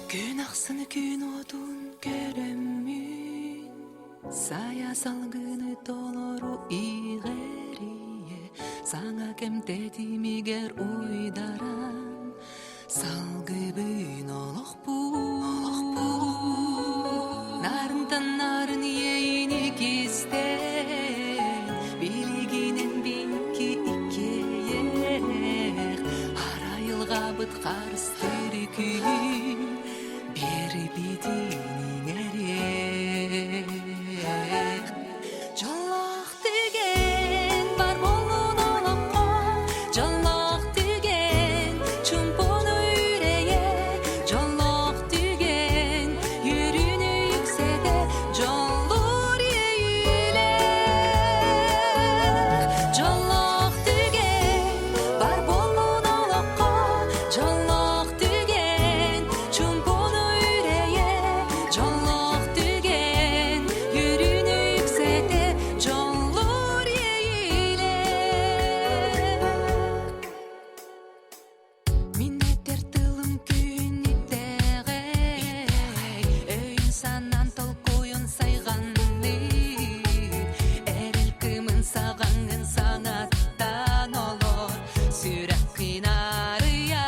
Күн ахсын күн уотун көрөммүн, Сайа салгыны толору иҕэрийэ, Саҥа кэм тэтимигэр уйдаран, Салгыбын олохпун, Нарынтан нарын иэйини кистээн, Билигинэн биикки иккиэйэх, Арайылҕабыт харыстыыр күн, Биэрбитин иҥэриэх. Дьоллоох түгэн бар буоллун олоххо, Дьоллоох түгэн чуумпуну үрэйэ, Дьоллоох түгэн үөрүүнү үксэтэ, Дьоллуур иэйиилээх. Дьоллоох түгэн бар буоллун олоххо, Дьоллоох түгэн чуумпуну үрэйэ, Дьоллоох түгэн үөрүүнү үксэтэ, Дьоллуур иэйиилээх. Мин этэр тылым күн итэҕэй, Өйүн-санаан толкуйун сайҕанныы, Эрэл кыымын саҕаҥын саҥаттан олор, Сүрэххин арыйа.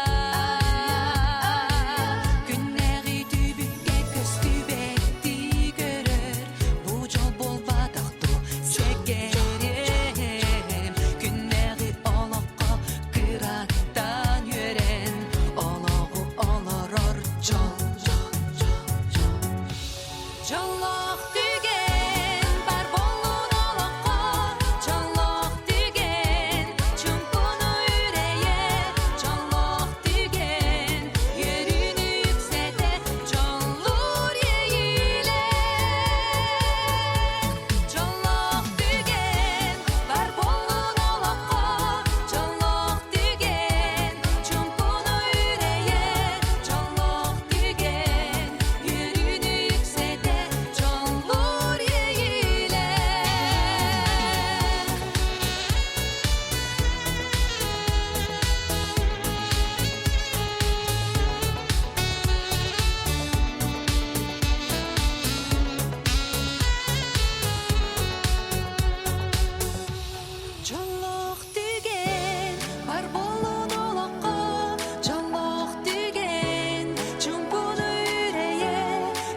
Күннээҕи түбүккэ көстүбэттии көрөр, Бу дьол буолбатах дуо, сэгэрим. Күннээҕи олоххо кыраттан үөрэн, Олоҕу олорор дьол. Дьоллоох түгэн бар буоллун олоххо, Дьоллоох түгэн чуҥкуну үрэйэ, Дьоллоох түгэн үөрүүнү үксэтэ, Дьоллуур иэйиилээх. Дьоллоох түгэн бар буоллун олоххо, Дьоллоох түгэн чуҥкуну үрэйэ, Дьоллоох түгэн үөрүүнү үксэтэ, Дьоллуур иэйиилээх. Дьоллоох түгэн бар буоллун олоххо, дьоллоох түгэн чуҥкуну үрэйэ,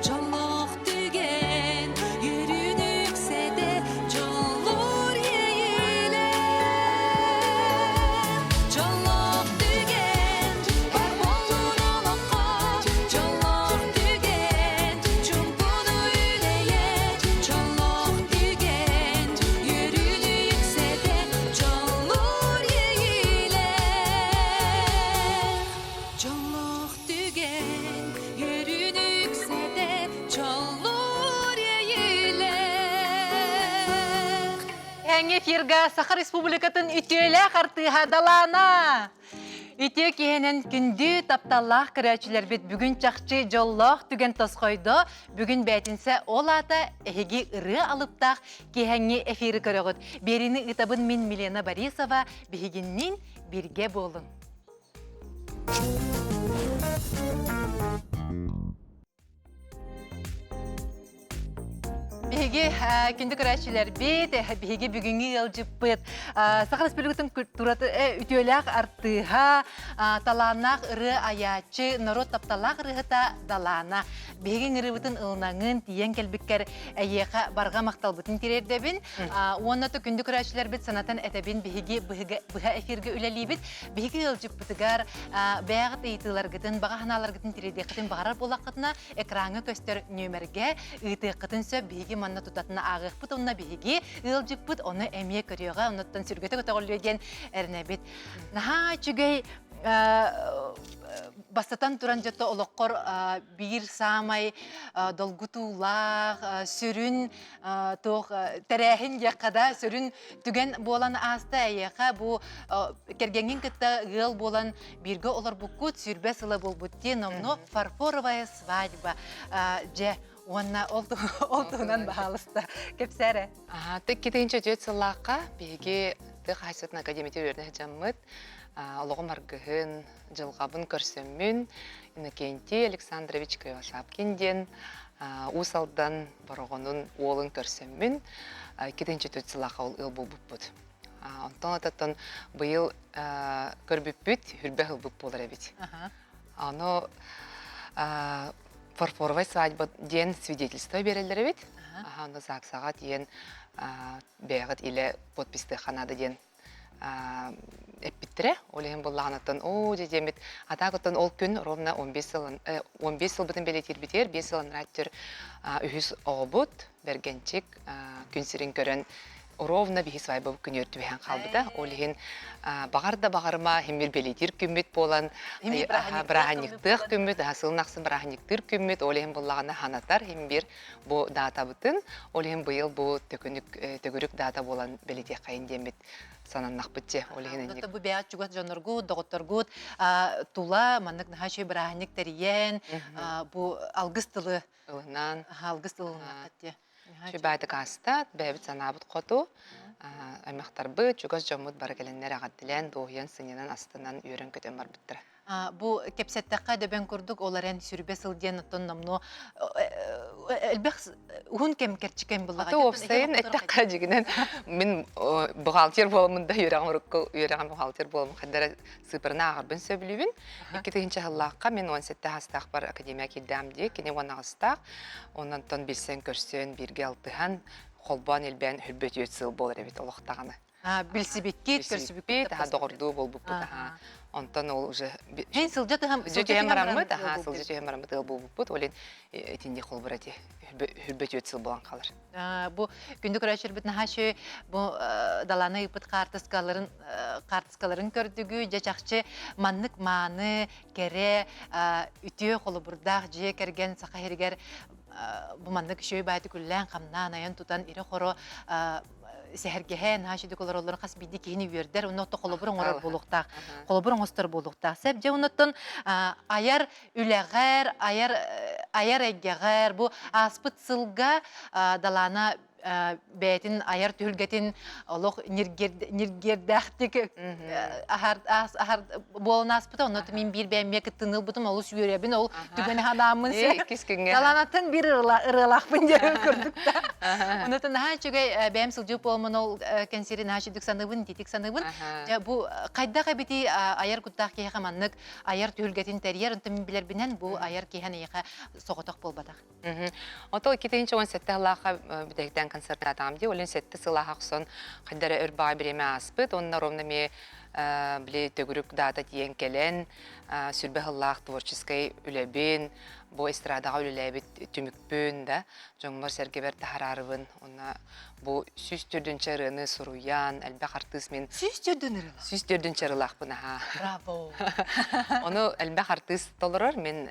дьоллоох түгэн үөрүүнү үксэтэ, дьоллуур иэйиилээх. Дьоллоох түгэн бар буоллун олоххо, дьоллоох түгэн чуҥкуну үрэйэ, дьоллоох түгэн үөрүүнү үксэтэ, дьоллуур иэйиилээх. Дьоллоох түгэн үөрүүнү үксэтэ, дьоллуур иэйиилээх. Эҥ эфирга Саха Республикатын үтүөлээх артыыһа Далаана! Үтүө киһинэн күндү тапталлаах көрөөччүлэрбит бүгүн чахчы дьоллоох түгэн тосхойдо. Бүгүн бээтинсэ ол аата эһиги ырыа алыптаах киэһэҥҥи эфиры көрөҕүт. Биэриини ыытабын мин Милена Борисова биһигинниин бииргэ буолуҥ. Биһиги күндү көрөөччүлэрбит, биһиги бүгүҥҥү ыалдьыппыт Саха Республикатын культурата үтүөлээх артыыһа, талааннаах ырыа айааччы, норуот тапталлаах ырыаһыта Далаана. Биһиги ыҥырыыбытын ылынаҥын, тиийэн кэлбиккэр эйиэхэ барҕа махталбытын тириэрдэбин. Уонна то күндү көрөөччүлэрбит санатан этэбин биһиги быһа эфиргэ үлэлиибит. Биһиги ыалдьыппытыгар бэйэҕит ыйытыыларгытын, баҕа санааларгытын тириэрдиэххитин баҕарар буоллаххытына, экраҥҥа көстөр нүөмэргэ ыытыаххытын сөп. Биһиги манна тутатына ааҕыахпыт уонна биһиги ыалдьыппыт ону эмиэ көрүөҕэ, оннуттан сүргэтэ көтөҕүллүө диэн эрэнэбит. Наһаа үчүгэй бастатан туран дьото олоххор биир саамай долгутуулаах, сүрүн туох тэрээһин диэххэ да сүрүн түгэн буолан ааста эйиэхэ бу кэргэҥҥин кытта ыал буолан бииргэ олорбуккут 20 сыла буолбут дии номнуо фарфоровая свадьба дьэ уонна ол ол туһунан баһаалыста кэпсээрэ Икки тыһыынча түөрт сыллаахха биһиги. Тыа хаһаайыстыбатын академиятыгар үөрэнэ сылдьаммыт, олоҕум аргыһын, дьылҕабын көрсөммүн, Иннокентий Александрович Кривошапкин диэн Уус Алдан Бороҕонун уолун көрсөммүн, 2004 сыллаахха ол ыал буолбуппут. Онтон ототтон быйыл көрбүппүт, хүрбэ ылбыт буолар эбит. Ону фарфоровая свадьба диэн свидетельство биэрэллэр эбит. Ону ЗАГСаҕа тиийэн бэйэҕит илэ подпистыахха наада диэн эппиттэрэ. Ол иһин буллаҕынаттан оо дьэ диэммит атаакыттан ол күн ровно 15 сыл 15 сылбытын бэлиэтиирбитигэр 5 сыл анараа өттүгэр үһүс оҕобут Бэргэнчик күн сирин көрөн ровно биһи свадьба күнүгэр түбэһэн хаалбыта. Ол иһин баҕар да баҕарыма химмир бэлиэтиир күммүт буолан бырааһынньыктыах күммүт, сылын ахсын бырааһынньыктыыр күммүт, ол иһин буллаҕына ханатар химбир бу даатабытын, ол иһин быйыл бу төкүнүк төгүрүк даата буолан бэлиэтиэххэйин диэммит сананнахпыт дьэ. Ол иһин инник. Бу бэйэҕит чугас дьонноргут, доҕотторгут тула маннык наһаа үчүгэй бырааһынньык тэрийэн, бу алгыс тылы ылынан алгыс тылыннаххыт дии. Сүбаатык ааста, бэйэбит санаабыт хоту, аймахтарбыт, чугас дьоммут бары кэлэннэр эҕэрдэлээн, дуоһуйан, сынньанан, астынан, үөрэн-көтөн барбыттара. Бу кэпсэттэххэ дөбөҥ курдук ол эрэн сүрбэ сыл диэн оттон номнуо элбэх уһун кэм кэрчик кэм буллаҕа. Аты уопсайын эттэххэ дьигинэн мин бухгалтер буоламмын да үөрэҕим урукку үөрэҕим бухгалтер буоламмын хайдара сыыпараны ааҕарбын сөбүлүүбүн. 2000 сыллаахха мин 17 саастаахпар академия киирдэҕим дии, кини 18-таах. Онон билсэн-көрсөн, бииргэ алтыһан, холбоон илбээн хүрбөт сыл буолар эбит олохтаҕына. Билсибиккит, көрсүбүккүт, аха доҕордуу буолбуппут аха. Онтон ол уже Һин сылдьа тыһам сылдьа түһэн бараммыт, аха сылдьа түһэн бараммыт ыал буолбуппут. Ол итинник холбура ити хүрбөт сыл буолан хаалар. Бу күндү көрөөччүлэрбит наһаа үчүгэй бу далааны ыыппыт хаартыскаларын хаартыскаларын көрдүгү дьэ чахчы маннык мааны кэрэ үтүө холобурдаах дьиэ кэргэн саха сиригэр бу маннык үчүгэй баайты күллээн хамнаан айан тутан ирэ-хоро сэһэргэһэн наһаа үчүгэй олороллорун хас биирдии киһини үөрдэр онно холобур оҥорор буолуохтаах холобур оҥостор буолуохтаах сөп дьэ оннуттан айар үлэҕэр, айар, айар эйгэҕэр бу ааспыт сылга Далаана бэйэтин айар түһүлгэтин олох ньиргиэрдээхтик аһар аһар буолан ааспыта. Онно мин биир бэйэм эмиэ кыттыыны ылбытым, олус үөрэбин, ол түгэни ханааммын иккис күҥҥэ. Далаанаттан биир ырыалаахпын диэн курдук да. Онно наһаа үчүгэй бэйэм сылдьыбыт буоламмын ол кэнсиэри наһаа үчүгдүк саныыбын, ититик саныыбын. Бу хайдах эбитий айар куттаах киһиэхэ маннык айар түһүлгэтин тэрийэр, онтон мин билэрбинэн бу айар киһи эйиэхэ соҕотох буолбатах. Ото 2017 сыллаахха бүтэһиктээн концертаатаҕым дии. Олин 7 сыл ааха охсон хайда эрэ өр баҕа бириэмэ ааспыт. Онно ровно эмиэ били төгүрүк даата тиийэн кэлэн сүрбэ сыллаах творческай үлэбин, бу эстрадаҕа үлэлээбит түмүкпүн да дьоҥмор-сэргэбэр таһаарарыбын уонна Бу 104 ырыаны суруйан, элбэх артыыс мин 104 ырыалаах? 104 ырыалаахпын аһаа. Браво! Ону элбэх артыыс толорор. Мин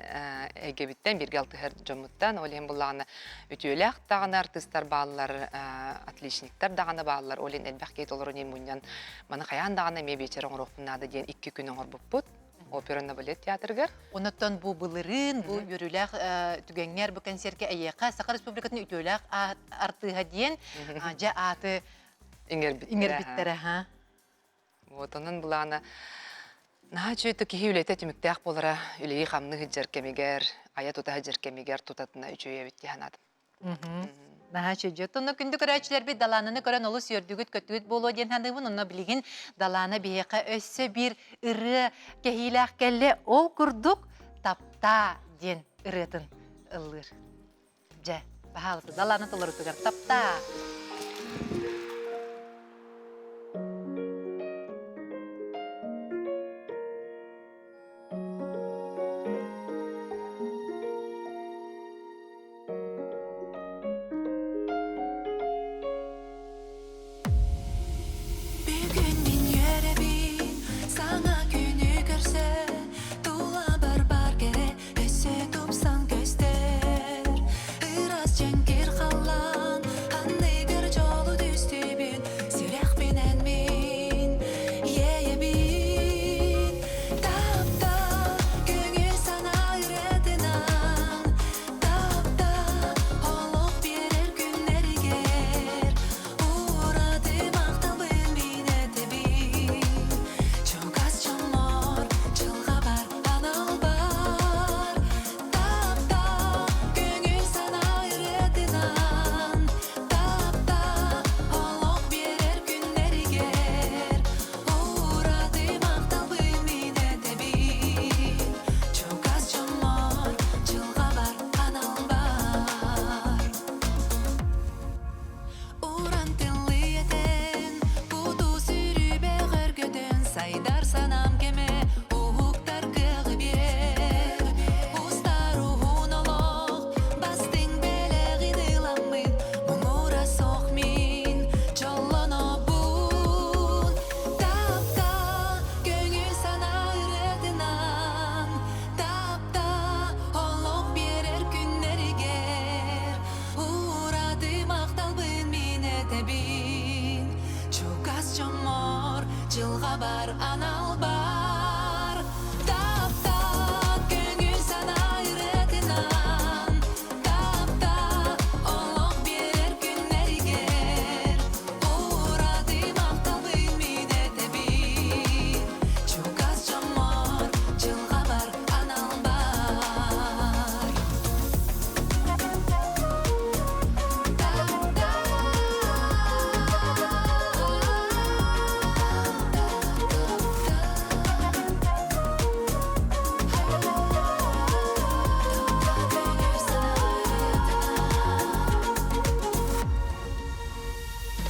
эйгэбиттэн, бииргэ алтыһар дьоммуттан, ол иһин буллаҕына үтүөлээх даҕаны артыыстар бааллар, отличниктар даҕаны бааллар. Ол иһин элбэх киһи толорун иһин мунньан, маны хайаан даҕаны эмиэ биэчэр оҥоруохпун наада диэн икки күн оҥорбуппут. Операнна балет театрыгар. Онуттан бу былырыын, бу үөрүүлээх түгэҥҥэр, бу кэнсиэркэ эйиэхэ Саха Республикатын үтүөлээх артыыһа диэн дьэ ааты иҥэрбиттэрэ. Ха. Вот онон былаана наһаа үчүгэй киһи үлэтэ түмүктээх буолара үлэйи-хамныы сылдьар кэмигэр, айа-тута сылдьар кэмигэр тутатына үчүгэй эбит дии санаатым. Наһаа үчүгэй. Оттон күндү көрөөччүлэрбит Далаананы көрөн олус үөрдүгүт-көттүгүт буолуо диэн саныыбын. Онно билигин Далаана биһиэхэ өссө биир ырыа кэһиилээх кэллэ. Ол курдук «Таптаа» диэн ырыатын ыллыыр. Дьэ, баһаалыста Далаана толорутугар «Таптаа». Бүгүн мин үөрэбин, саҥа күнү көрсө, тула бар-бар кэрэ өссө тупсан көстөр. Ыраас дьэҥкир халлаан анныгар дьолу түстүүр. дьылҕабар анал бар. Таптаа көҥүл санаа ырыатынан, таптаа олох биэрэр күннэригэр. Ураты махталбын мин этэбин, чугас дьоммор дьылҕабар анал бар.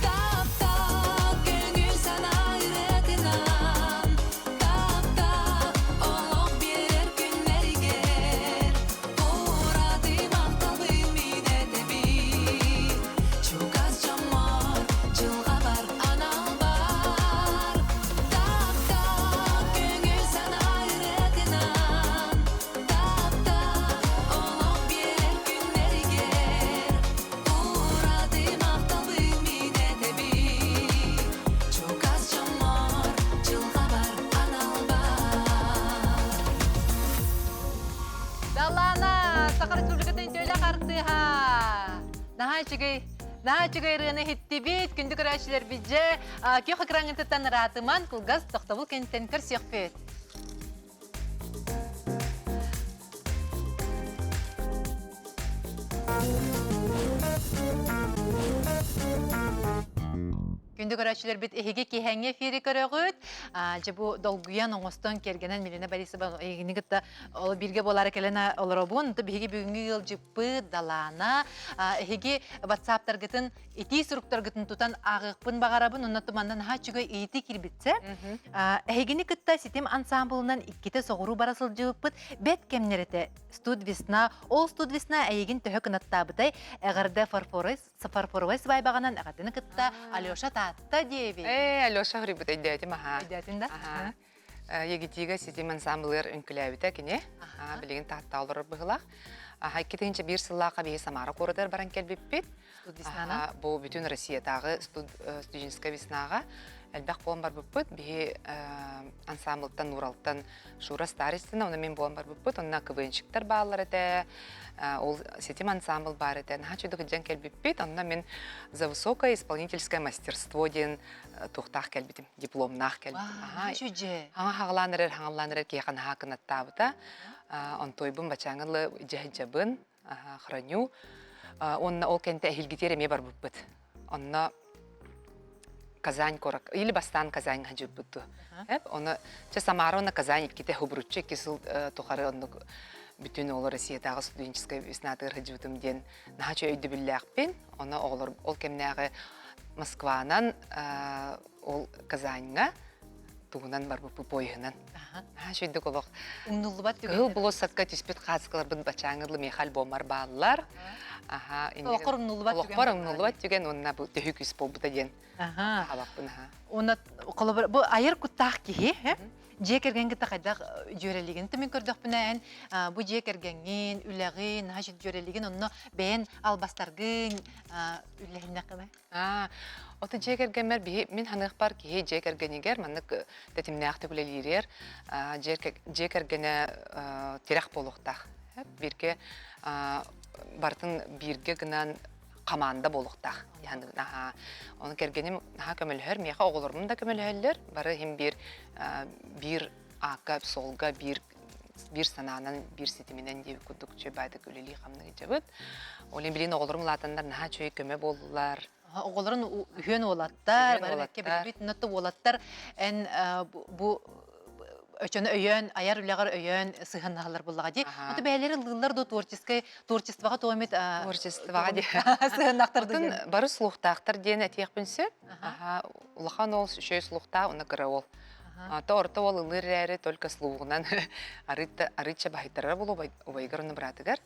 Таптал көҥүл санаа ырыатынан, таптал олох биэрэр күннэригэр, ураты махталбын мин этэбин. Чугас дьоммор дьылҕабар анал бар. Таптал көҥүл санаа ырыатынан, таптал олох биэрэр күннэригэр, Ураты махталбын мин этэбин, чугас дьоммор дьылҕабар анал бар. Далаана, Саха Республикатын үтүөлээх артыыһа! Наһаа үчүгэй, наһаа үчүгэй ырыаны иһиттибит, күндү көрөөччүлэрбит дьэ, күөх экраҥҥытыттан ыраатыман, кылгас тохтобул кэнниттэн көрсүөхпүт. Күндү көрөөччүлэрбит эһиги киэһэҥҥи эфири көрөҕүт. Дьэ бу долгуйан оҥостон кэргэнэн Милена Борисова эйигини кытта ол бииргэ буолаары кэлэн олоробун. Биһиги бүгүҥҥү ыалдьыппыт Далаана. Эһиги ватсаптаргытын итии суруктаргытын тутан ааҕыахпын баҕарабын. Онно туманна наһаа үчүгэй ыйытыы киирбитсэ. Эһигини кытта ситим ансаамбылынан иккитэ соҕуруу бара сылдьыбыппыт. Бэт кэмнэр этэ. Студ весна. Ол студ весна эйигин төһө кынаттаабытай? Эҕэрдэ фарфоровай фарфоровай свайбаҕынан эҕэрдэни кытта Алеша Таатта диэбит. Ээ, Алеша хоруйбут өйдөөтүм аһаа. Өйдөөтүн да? Аһаа. Егитига ситим ансамблыгар үҥкүлээбитэ кини. Билигин Таатта олорор быһыылаах. 2001 сыллаахха биһи Самара куоратыгар баран кэлбиппит. Студвеснаҕа? Бу бүтүн Россиятааҕы студенческая веснаҕа элбэх буолан барбыппыт. Биһи ансамблтан, Уралтан Шура Старостина, онно мин буолан барбыппыт. Онно КВНщиктар бааллар этэ, ол ситим ансамбл баар этэ. Наһаа үчүгэй кыдьан кэлбиппит. Онно мин за высокое исполнительское мастерство диэн туохтаах кэлбитим, дипломнаах кэлбитим. Үчүгэй. Хаҥа хаҕалаан эрэр, хаҥалаан эрэр киһиэхэ наһаа кынаттаабыта. Онтуойбун бачааҥылы дьаһыдьабын, храню. Уонна ол кэнтэ эһилгитиэр эмиэ барбыппыт. Онно Казань куорак, или бастаан Казань хадьыппыт дуу. Оны чэ Самара уонна Казань иккитэ хубуруччу икки сыл тухары оннук бүтүн ол Россиятааҕы студенческай веснатыгар сылдьыбытым диэн наһаа үчүгэй өйдөбүллээхпин. Ону оҕолор ол кэмнээҕи Москванан ол Казаньҥа тугунан барбыппыт поеһынан. Наһаа үчүгдүк олох Умнуллубат түгэн. Кыһыл болуоссакка түспүт хааскаларбыт бачааҥы миэхэ альбоммар бааллар. Аха, Олоххор умнуллубат түгэн. Олохпор умнуллубат түгэн уонна бу төһүү күүс буолбута диэн Аха. хабаппын аха. Уонна холобур бу айар куттаах киһи, дьиэ кэргэн кытта хайдах дьүөрэлигин мин көрдөхпүнэ эн бу дьиэ кэргэҥҥин, үлэҕин, наһаа дьүөрэлигин онно бэйэн албастаргын үллэһиннэххинэ. Аа, ото дьиэ кэргэммэр биһи мин ханыахпар киһи дьиэ кэргэнигэр маннык тэтимнээхтик үлэлииригэр дьиэ кэргэнэ тирэх буолуохтаах. Бииргэ барытын бииргэ гынан хамаанда буолуохтаах. Аһаа. Ону кэргэним наһаа көмөлөһөр, миэхэ оҕолорум да көмөлөһөллөр. Бары иһин биир биир аакка, суолга биир биир санаанан, биир ситиминэн диэбит курдук үчүгэй баайдык үлэлии-хамныы сылдьабыт. Ол иһин билигин оҕолорум улаатаннар наһаа үчүгэй көмө буоллулар. Оҕолорун үһүөн уолаттар, бары бэккэ билбит, нотто уолаттар эн бу өчөнө өйөөн, айар үлэҕэр өйөөн сыһыаннаһаллар буллаҕа дии. Ото бэйэлэри ыллыыллар дуу творческай творчествоҕа туомит творчествоҕа дии. Сыһыаннахтар дуу. Бары слухтаахтар диэн этиэхпин сөп. Улахан уол үчүгэй слухтаах, уонна кыра уол. То орто уол ыллыыр эрээри только слугунан арыычча баһыйтарара буолуо убайыгар уонна быраатыгар.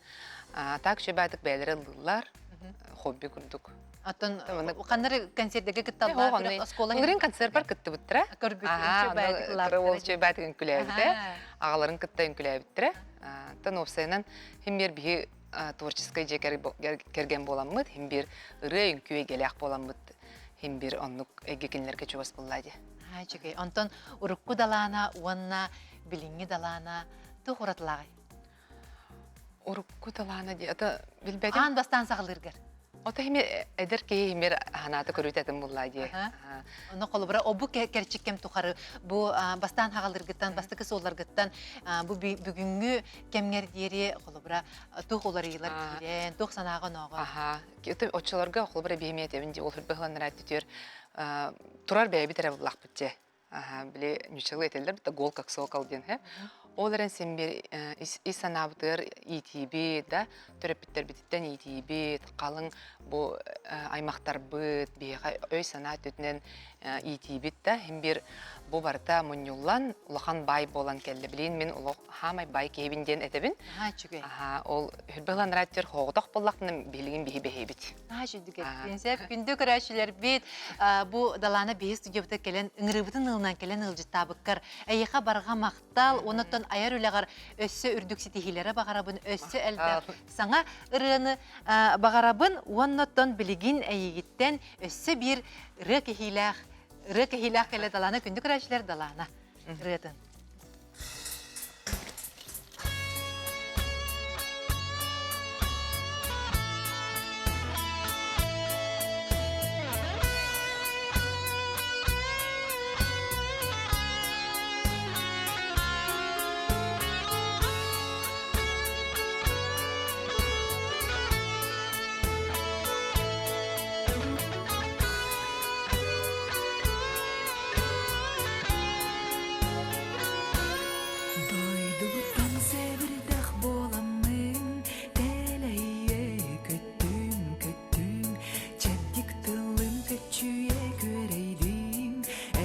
Так үчүгэй бэйэлэрэ ыллыыллар, хобби курдук. Оттон ханнары концерттерге кытталлар, оскуола Былырыын концертпар кыттыбыттара. Көрбүт, Кыра уол үчүгэй баайдык үҥкүлээбитэ. Аҕаларын кытта үҥкүлээбиттэрэ. Оттон уопсайынан хим биир биһи творческай дьиэ кэргэн буоламмыт, хим биир ырыа үҥкүү эйгэлээх буоламмыт, хим биир оннук эйгэ кинилэргэ чугас буолла дии. Үчүгэй. Онтон урукку далаана уонна билиҥҥи далаана туох уратылааҕый? Урукку талаана дии, ата билбэтим. Аан бастаан саҕалыыргар. Ото хими эдэр киһи химир ханаата көрүүтэтин буллаа дии. Ону холобура обу кэрчик кэм тухары бу бастаан хаҕалыргыттан, бастакы суолларгыттан бу бүгүҥҥү кэмҥэр диэри холобура туох уларыйыылар киирэн, туох санааҕа онооҕо. Аха. Оччолорго холобура биһими этэбин дии, ол хырбыһыланнара түтүөр турар бэйэбит эрэ буллахпыт дьэ. Били ньучалы этэллэр да гол как сокол диэн һэ. Ол эрэн син бир ис санаабытыгар иитиибит да төрөппүттэрбититтэн иитиибит, халыҥ бу аймахтарбыт биһиэхэ өй-санаа өттүнэн иитиибит да син бир бу барыта мунньуллан улахан баай буолан кэллэ. Билигин мин олох хаамай баай киһибин диэн этэбин. Наһаа үчүгэй. Ол хүрбэ ылан хоҕотох буоллахпына билигин биһи бэһиэбит. Наһаа үчүгэй. Сөп күндү көрөөччүлэрбит бу Далаана биһи студиябыта кэлэн ыҥырыыбытын ылынан кэлэн ыалдьыттаабыккар эйиэхэ барҕа махтал уоннаттан айар үлэҕэр өссө үрдүк ситиһиилэрэ баҕарабын өссө элбэх саҥа ырыаны баҕарабын уоннаттан билигин эйигиттэн өссө биир ырыа кэһиилээх ырыа кэһиилээх кэлэ Далаана күндү көрөөччүлэр Далаана ырыатын. Дойдубуттан сэбирдэх буоламмын, тэлэйэ көттүм, көттүм, чэбдик тылым көччүйэ күөрэйдим,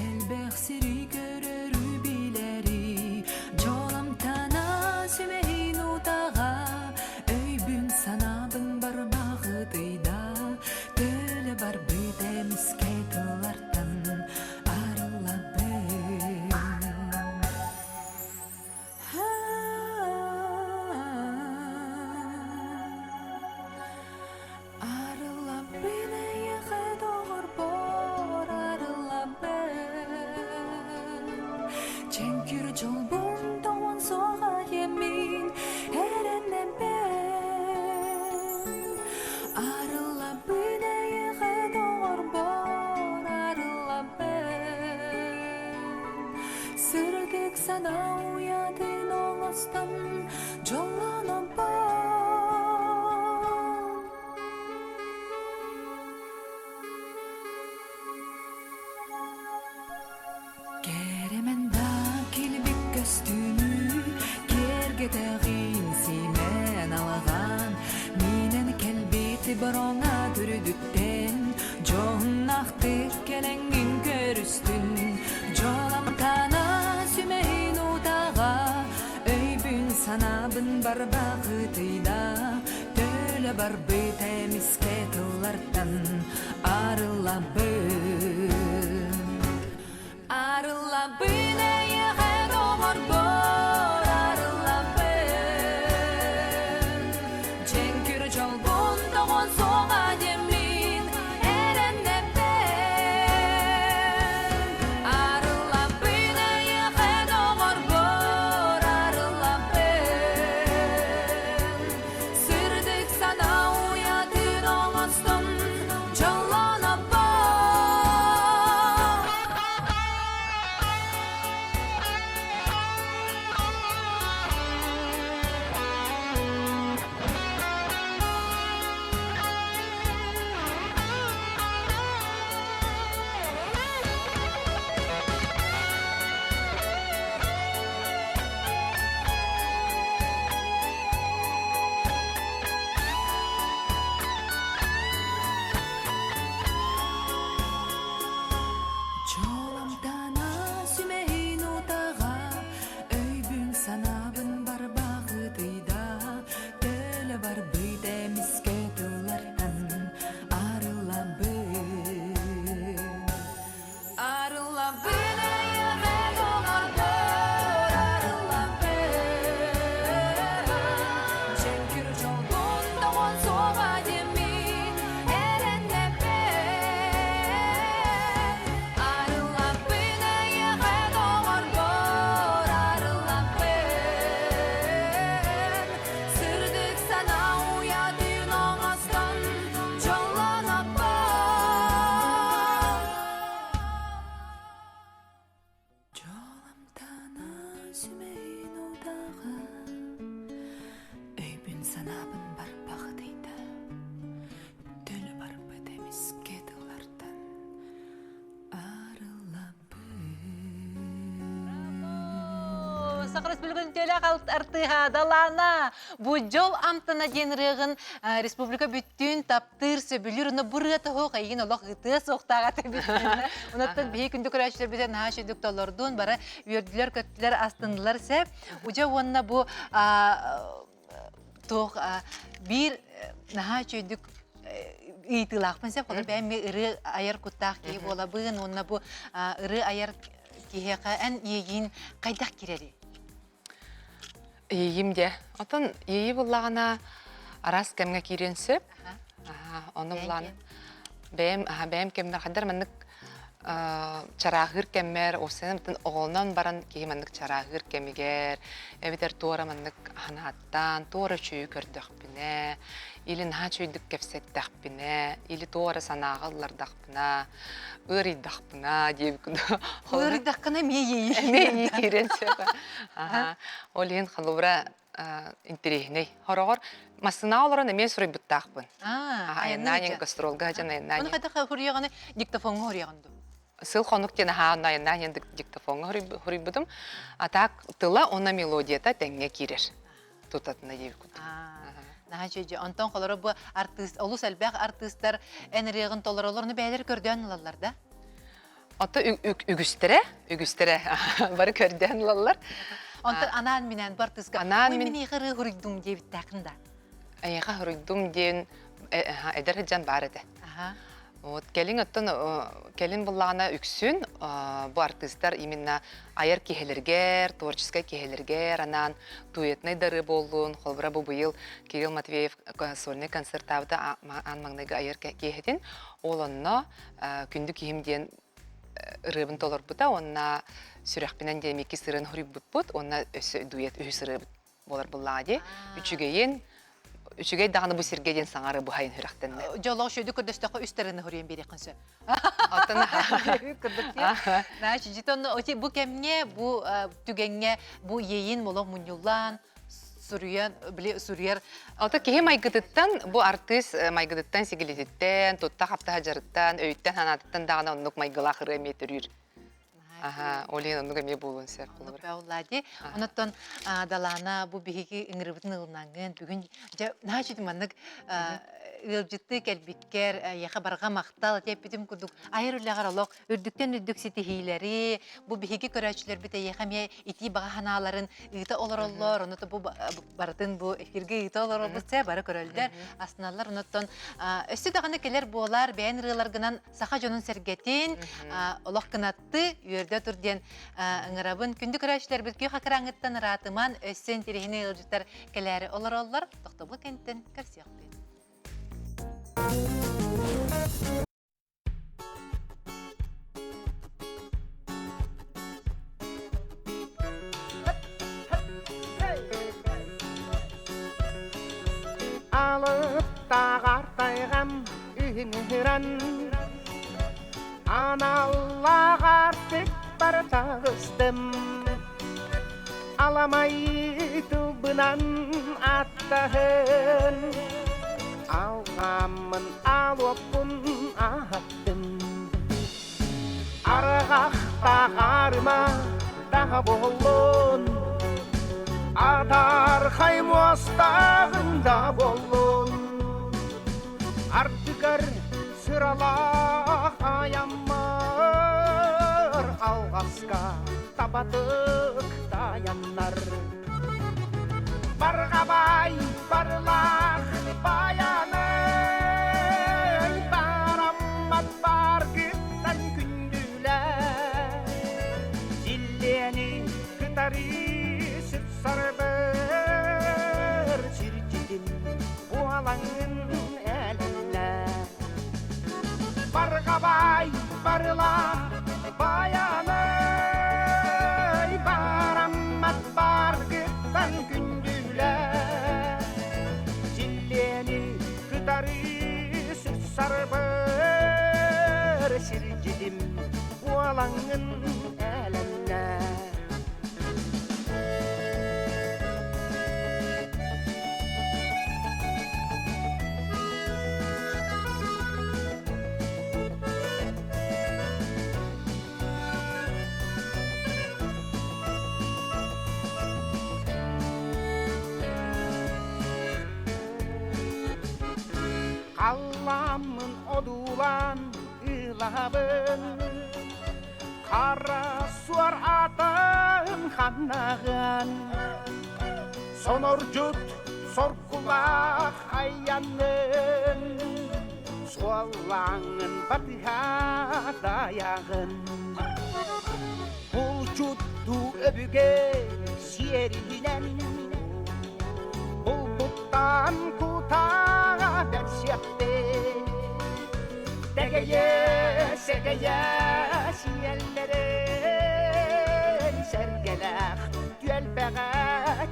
элбэх сири көрөрү билэри, дьоломтана сүмэһин утаҕа, өйбүн санаабын барбаҕытыйда, төлө барбыт эмискэ тыллартан арыллабын. Арыллабын эйиэхэ доҕорбор арыллабын Чэҥкир дьолбун тоҕон суоҕа диэммин эрэнэбин Арыллабын эйиэхэ доҕорбор арыллабын Сырдык санаа уйатын оҥостон дьоллонобун Кэрэмэн да килбик көстүүнү киэргэтэҕин симэн алаҕан Минэн кэлбит бороҥа төрүдүттэн дьоһуннаахтык кэлэҥҥин көрүстүн Дьоламтана сүмэһин утаҕа өйбүн санаабын барбахытыйда Төлө барбыт эмискэ тыллартан арыллабын Арыллабын эйиэхэ доҕорбор арыллабын Дьэҥкир дьолбун тоҕон суоҕа диэммин эрэннэбин Арыллабын эйиэхэ доҕорбор арыллабын Сырдык санаа уйатын оҥостон дьоллонобун. Республикатын төлөх артыыһа Далаана бу дьол амтана диэн ырыаҕын республика бүттүүн таптыыр, сөбүлүүр, уна бу ырыа тоһуох эйигин олох ытыа суохтааҕа тэбиттин. Онуттан биһи күндү көрөөччүлэрбитин наһаа үчүгдүк толордун, бары үөрдүлэр-көттүлэр, астыннылар сеп. Удьа уонна бу туох биир наһаа үчүгдүк ыйытыылаахпын сөп холобур бэйэм ырыа айар куттаах киһи буолабын уонна бу ырыа айар киһиэхэ эн иэйиин хайдах киирэрий? Иэйиим дьэ. Отон иэйии буллаҕына араас кэмҥэ киириэн сөп. Ону булан бэйэм бэйэм кэммэр хайдар маннык чарааһыыр кэммэр уопсайынан оҕолонон баран киһи маннык чарааһыыр кэмигэр эбэтэр туора маннык ханааттаан туора үчүгүйү көрдөхпүнэ или наһаа үчүгэйдик кэпсэттэхпинэ или туора санааҕа ыллардахпына ыарыйдахпына диэбиккин ыарыйдаххына эмиэ иэйии эмиэ киирэн сөп ол иһин холобура интэриэһинэй. Хороҕор массыынаҕа олорон эмиэ суруйбуттаахпын. Айаннаан гастролга сылдьан айаннаан. Ону хайдах хоруйаҕыный? Диктофоҥҥа хоруйаҕын дуу? Сыл хонук диэн аһаа онно айаннаан диктофоҥҥа хоруйбутум. А так тыла уонна мелодията тэҥҥэ киирэр. Тутатына диэбит курдук. Наһаа үчүгэй. Онтон холоро бу артыыс олус элбэх артыыстар эн ырыаҕын толороллор, ону бэйэлэр көрдөөн ылаллар да? Ото үгүстэрэ, үгүстэрэ бары көрдөөн ылаллар. Онтон анаан минээн бу артыыска анаан мин миэхэ ырыа хуруйдум диэбиттээхин да. Эйиэхэ хуруйдум диэн эдэр сылдьан баар этэ. Вот кэлин оттон кэлин буллаҕына үксүн бу артыыстар именно айар киһилэргэр, творческай киһилэргэр анаан дуэтнай дары буоллун, холобура бу быйыл Кирилл Матвеев сольнай концертаабыта аан маҥнайгы айар киэһэтин ол онно Күндү киһим диэн ырыабын толорбута уонна сүрэхпинэн диэн иккис ырыаны хоруйбуппут уонна өссө дуэт үһүс ырыабыт буолар буллаҕа дии. Үчүгэйин, үчүгэй даҕаны бу сиргэ диэн саҥары быһайын сүрэхтэннэ. Дьоллоох шөйдү көрдөстөххө үс тарыны хоруйан биэриэххин сөп. Оттон Значит, житон бу кэмҥэ, бу түгэҥҥэ бу иэйин молох мунньуллаан, суруйан, били суруйар. Ото киһи майгытыттан, бу артыыс майгытыттан, сигилититтэн, тутта-хапта садьарыттан, өйүттэн, санаатыттан даҕаны оннук майгылаах ырыа эмиэ төрүүр. Аха, ол иһин оннук эмиэ буолуон сөп. Оннук бэуллади. Онуттан Далаана бу биһиги ыҥырыбытын ылынаҥҥын бүгүн дьэ наһаа үчүгэй маннык ыалдьыттыы кэлбиккэр эйиэхэ барҕа махтал эппитим курдук айар үлэҕэр олох үрдүктэн үрдүк ситиһиилэри, бу биһиги көрөөччүлэрбит эйиэхэ эмиэ итии баҕа санааларын ыыта олороллор, ону бу барытын бу эфиргэ ыыта олоробут сэ бары көрөллөр, астыналлар. Онуттан өссө даҕаны кэлэр буолар бэйэн ырыаларгынан саха дьонун сэргэтин, олох кынатты, үөрдэ тур диэн ыҥырабын. Күндү көрөөччүлэрбит күөх экраҥҥыттан ыраатыман, өссө интириэһинэй ыалдьыттар кэлээри олороллор. Тохтобул кэнниттэн көрсүөхпүт. Алыптааҕар тайҕам үһүнүрэн Аналлааҕар тыкпар таҕыстым Аламай тылбынан аттаһын Алҕаммын алуоппун аһаттым Арҕахтааҕарыма таһа буоллун Атаархай муостааҕын да буоллун Ардыгар сыралаах айаммар Алҕаска табатык тайаннар Барҕабай барылаах баянай Бараммат баргыттан күндүлэр Силлиэни кытары сыпсарбыр Сирдьитин буолаҥын элэллэр Барҕабай барылаах баянай Бараммат баргыттан күндүлэр Силлиэни кытары сарбыр Сирдьитим буолаҥҥын элэллэр Одуулааммын одуулаан ыылаһабын Хара суор атын ханнаҕын Сонордьут соргулаах айанын Суоллааҥын батыһа дайаҕын Булчуттуу өбүгэ сиэринэн Булбуттан кутаҕа бэрсиэхпит Тэгэйэ, сэгэйэ сиэллэрин Сэргэлээх түөлбэҕэ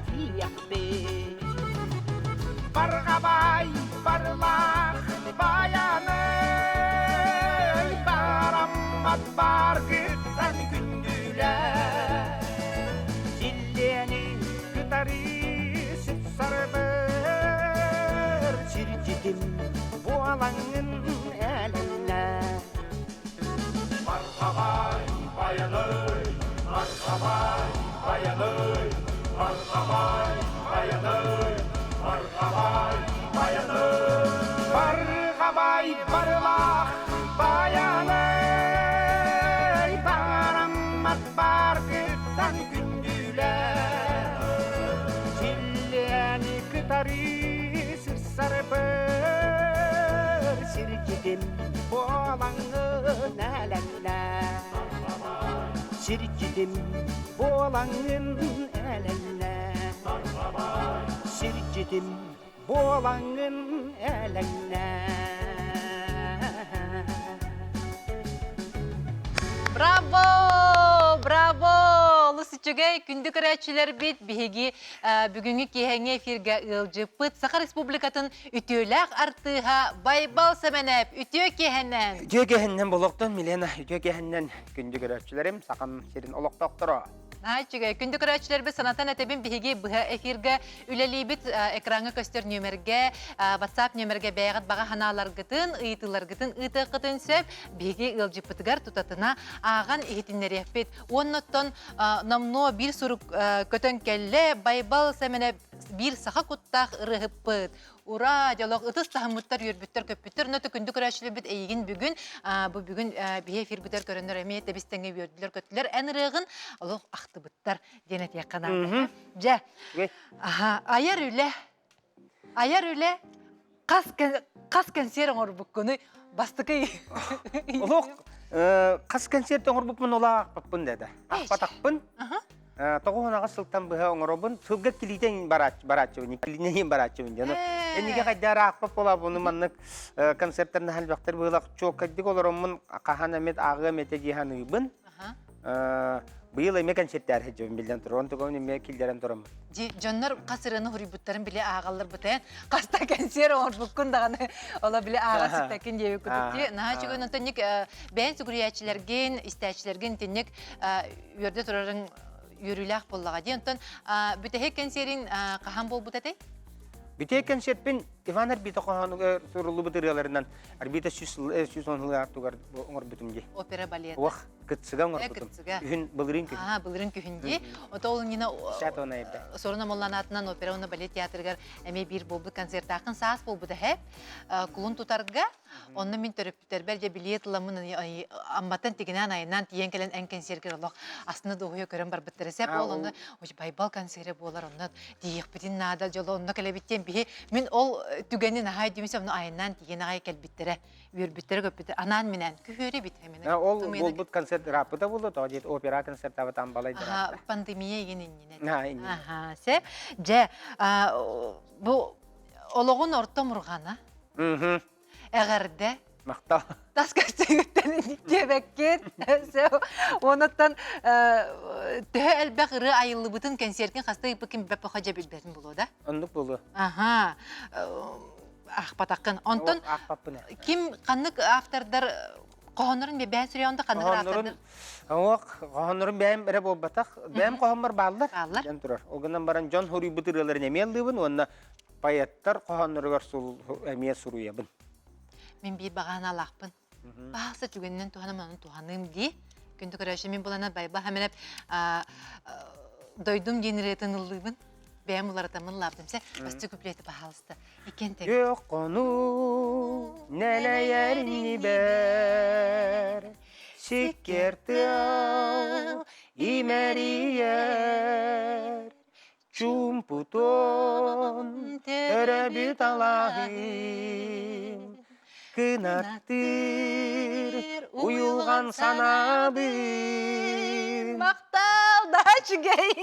тиийэхпит Барҕабай барылаах байанай Бараммат баргыттан күндүлэр Силлиэни кытары сыпсарбыр Сирдьитим буолаҥҥын элэннэ Мархабай, баяный, мархабай, баяный, мархабай, баяный, мархабай, баяный. Барҕабай барылаах баянай Бараммат баргыттан күндүлэр Силлиэни кытары сырсарбыр Сирдьитим буолаҥҥын элэҥнэ Сирдьитим буолаҥҥын элэҥнэ Сирдьитим буолаҥҥын элэҥнэ Браво! Браво! Олус үчүгэй күндү көрөөччүлэрбит биһиги бүгүҥҥү киэһэҥҥи эфиргэ ыалдьыппыт Саха Республикатын үтүөлээх артыыһа Байбал Сэмэнэп үтүө киэһэнэн! Үтүө киэһэннэн болоктон Милена, үтүө киэһэннэн күндү көрөөччүлэрим, Сахам сирин олохтоохторо. Наһаа үчүгэй. Күндү көрөөччүлэрбит санатан этэбин биһиги быһа эфиргэ үлэлиибит. Экраҥҥа көстөр нүөмэргэ, WhatsApp нүөмэргэ бэйэҕит баҕа санааларгытын, ыйытыыларгытын ыытыаххытын сөп. Биһиги ыалдьыппытыгар тутатына ааҕан иһитиннэриэхпит. Уонна оттон номнуо биир сурук көтөн кэллэ. Байбал Сэмэнэ биир саха куттаах ырыаһыппыт. Ура, дьолох ытыс таһыммыттар, үөрбүттэр, көппүттэр. Онно күндү көрөөччүлэрбит эйигин бүгүн, бу бүгүн биһи эфирбитэр көрөннөр эмиэ тэбис-тэҥҥэ үөрдүлэр, көттүлэр. Эн ырыаҕын олох ахтыбыттар диэн этиэххэ наада. Дьэ, айар үлэ, айар үлэ хас хас кэнсиэр оҥорбуккунуй бастакы Олох хас кэнсиэрт оҥорбуппун олаахпаппын деді. Ахпатахпын. Тоҕуһунаҕа сылтан быһа оҥоробун. Сылга килиитен барааччыбын, килиинен барааччыбын дьону. Энниге хайдаар аахпап буолабыны маннык концерттарна халбахтар быылах чуоккайдык олороммун хаһан эмит ааҕыам этэ дии саныыбын. Быйыл эмиэ концерттээр сылдьабын биллэн турар. Онтукабын эмиэ киллэрэн тураммын. Дьоннор хас ырыаны хуруйбуттарын биле ааҕаллар бытайан хаста кэнсиэр оҥорбуккун даҕаны ола биле ааҕа сыттаккын диэбит курдук дии. Наһаа үчүгэй онтон бэйэн сүгүрүйээччилэргин, истээччилэргин итинник үөрдэ турарыҥ үөрүүлээх буоллаҕа дии. Онтон бүтэһик кэнсиэриҥ хаһан буолбут этэй? Бүтэһик кэнсиэрпин Иван Арбита хоһоонугар суруллубут ырыаларынан Арбита 110 сыл артугар оҥорбутум дии. Опера балет. Ох, кытсыга оҥорбутум. Күһүн былырыын күһүн. Аа, былырыын күһүн дии. Ото ол иннинэ Сорун Амоллан аатынан опера уонна балет театрыгар эмиэ биир буолбут концертаахын саас буолбута һэ. Кулун тутарга Онно мин төрөппүттэрбэр дьэ билиэт ыламмын Амматтан тигинээн айаннаан тиийэн кэлэн эн кэнсиэргэр олох астына дуоһуйа көрөн барбыттара сөп ол онно Байбал концерэ буолар онно тиийиэхпитин наада дьоло онно кэлэбит диэн биһи мин ол түгэни наһаа өйдүүмүн онно айаннаан тиийэн аҕай кэлбиттэрэ үөрбүттэрэ көппүттэрэ анаан минээн күһүөрү бит ол буолбут концерт ырааппыта буолла тоҕо диэт опера концертаабатаан балайдара пандемия игин иннинэ аха се дьэ бу олоҕун орто мурҕана Эҕэрдэ. Махтал. Тас көстүүгүттэн диэбэккин. Онуттан төһө элбэх ырыа айыллыбытын кэнсиэркин хаста ыйыппыккын билбэппэхэ дьэ билбэтин буолуо да? Оннук буолуо. Аха. Аахпатаххын. Онтон аахпаппын. Ким ханнык автордар хоһооннорун бэйээн суруйаҕын да ханнык автордар? Ох, хоһооннорун бэйэм эрэ буолбатах. Бэйэм хоһооммор бааллар. Бааллар. Дьон турар. Ол гынан баран дьон суруйбут ырыаларын эмиэ ыллыыбын уонна Поэттар хоһоонноругар эмиэ суруйабын. Мин биир баҕаһыналаахпын. Баһаалса түгэнинэн туһанам, онон туһаныым дии. Күндү көрөөччү мин булана Байба Хаминеп дойдум диэн ырыатын ыллыыбын. Бэйэм уларытаммын лаабытым. Сэ, бастакы куплеты, пожалуйста. Иккиэн тэҥ. Күөх хонуу нэлэйэр иннибэр, сиккиэр тыал имэрийэр, чуумпутун төрөбүт алааһым, кынаттыыр уйулҕан санаабын. Махтал, да үчүгэй.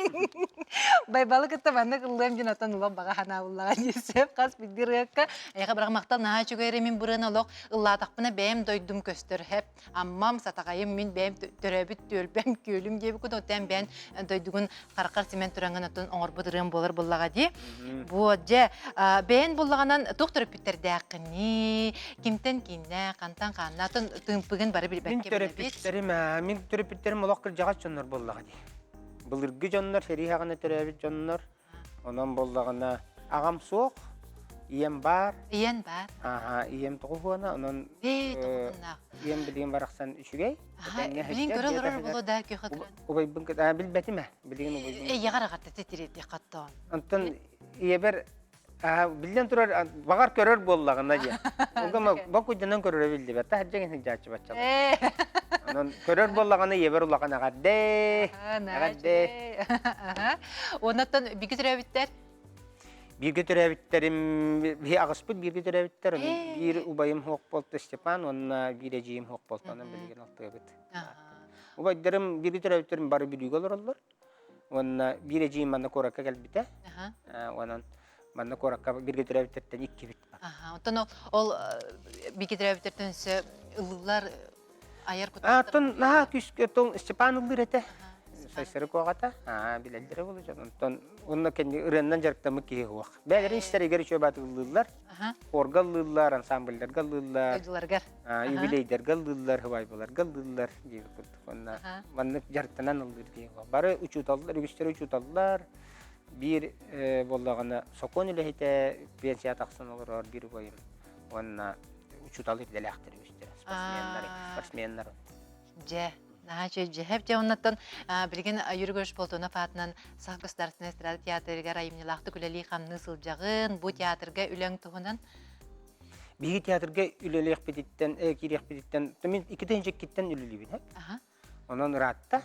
Байбалы кытта маннык ыллыам диэн оттон улам баҕа санаабыллаҕа дии сөп хас биирдии ырыакка. Эйиэхэ бырах махтал наһаа үчүгэй эрэ мин бырыан олох ыллаатахпына бэйэм дойдум көстөр хэп. Аммам, Сатаҕайым мин бэйэм төрөөбүт түөлбэм, күөлүм диэбиккин оттон бэйэн дойдугун хараххар симэн тураҥҥын оттон оҥорбут ырыам буолар буллаҕа дии. Вот дьэ, бэйэн буллаҕынан туох төрөппүттэрдээххиний, кимтэн кииннээх, хантан хаанна, атын тыымпыгын бары Мин билбэккэ билэбит. төрөппүттэрим, мин төрөппүттэрим олох кырдьаҕас дьоннор буоллаҕа дии. Былыргы дьоннор, сэрии саҕана төрөөбүт дьоннор. Онон буоллаҕына аҕам суох, ийэм баар. Ийэн баар. Ааһа, ийэм тоҕуһуона, онон Ээ, тоҕуһуннаах. ийэм билигин барахсан үчүгэй. Аха, билигин көрө олорор буолуо да күөхэ туран. Убайбын кытта билбэтим ээ, билигин убайбын. Эйэҕэр аҕатта титириэти хаттоон. Онтон ийэбэр биллэн турар баҕар көрөр буоллаҕына диэн. Угама бокуйданан көрөрө биллибэт. Таһырдьа сылдьааччы баччалар. Онон көрөр буоллаҕына ийэбэр улахан эҕэрдэ. Эҕэрдэ. Оннуттан бииргэ төрөөбүттэр? Бииргэ төрөөбүттэрим биһи аҕыспыт бииргэ төрөөбүттэр. Биир убайым суох буолта Степан уонна биир эдьиийим суох буолта. Онон билигин алтыабыт. Убайдарым бииргэ төрөөбүттэрим бары Бүлүүгэ олороллор. Уонна биир эдьиийим манна куоракка кэлбитэ. Онон манна куоракка бииргэ төрөөбүттэртэн иккибит. Оттон ол бииргэ төрөөбүттэртэн өссө ыллыылар айар куттаахтар. Оттон наһаа күүскэ оттон Степан ыллыыр этэ. Сайсары куоҕата. Аа билэллэрэ буолуо дьон. Онтон онно кэнни ырыаннан дьарыктаммыт киһи суох. Бэйэлэрин истэригэр үчүгэй баатык ыллыыллар. Хорга ыллыыллар, ансамбльларга ыллыыллар. Дойдуларыгар. Юбилейдарга ыллыыллар, һыбайбаларга ыллыыллар диэбит курдук. Онно маннык дьарыктанан ыллыыр киһи Бары учууталлар, үгүстэрэ учууталлар. Биир буоллаҕына сокуон үлэһитэ пенсия тахсан олорор биир убайым уонна учуутал идэлээхтэр үгүстэрэ, спортсменнар, спортсменнар. Дьэ, наһаа үчүгэй дьэһэп дьэ оннуттан билигин Юрий Григорьевич Болтунов аатынан Саха государственнай эстрада театрыгар айымньылаахтык үлэлии-хамныы сылдьаҕын. Бу театрга үлэҥ туһунан Биһиги театрга үлэлиэхпититтэн, киириэхпититтэн, мин 2002-ттэн үлэлиибин. Онон ыраатта.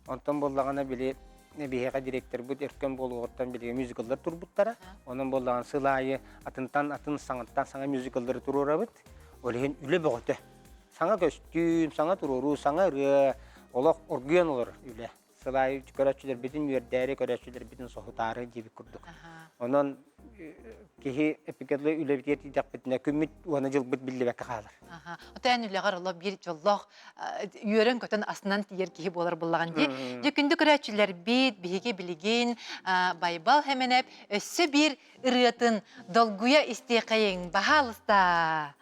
Онтон буоллаҕына били биһиэхэ директорбыт өркөн буолуоҕуттан били мюзикллар турбуттара. Онон буоллаҕына сыл аайы атынтан атын саҥаттан саҥа мюзикллары туруорабыт. Ол иһин үлэ бөҕөтө. Саҥа көстүүм, саҥа туруоруу, саҥа ырыа, олох оргуйан олорор үлэ. Сыл аайы көрөөччүлэрбитин үөрдээри, көрөөччүлэрбитин соһутаары диэбит курдук. Онон киһи эпикетлы үлэбитигэр тиийдэхпитинэ күммүт уонна дьылбыт биллибэккэ хаалар. Отон үлэҕэр олох биир дьоллоох үөрэн-көтөн асынан тиийэр киһи буолар буллаҕын дии. Дьэ күндү көрөөччүлэрбит, биһиги билигин Байбал Хэмэнэп өссө биир ырыатын долгуйа истиэхэйиҥ, баһаалыста!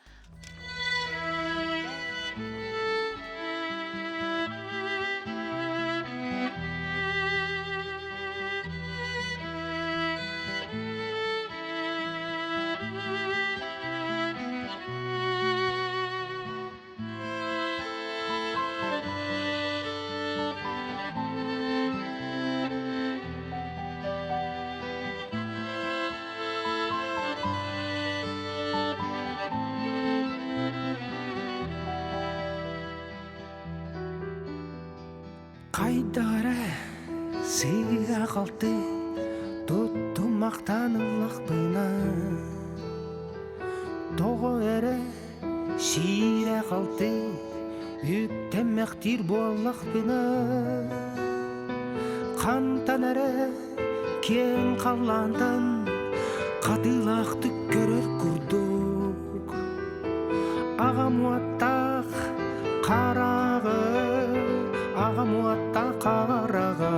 Хайдах эрэ сыыһа-халты туттумахтаан ыллахпына тоҕо эрэ сиирэ-халты үктэммэхтиир буоллахпына хантан эрэ киэҥ халлаантан хатыылаахтык көрөр курдук аҕам уоттаах хараҕы аҕам уоттаах хараҕа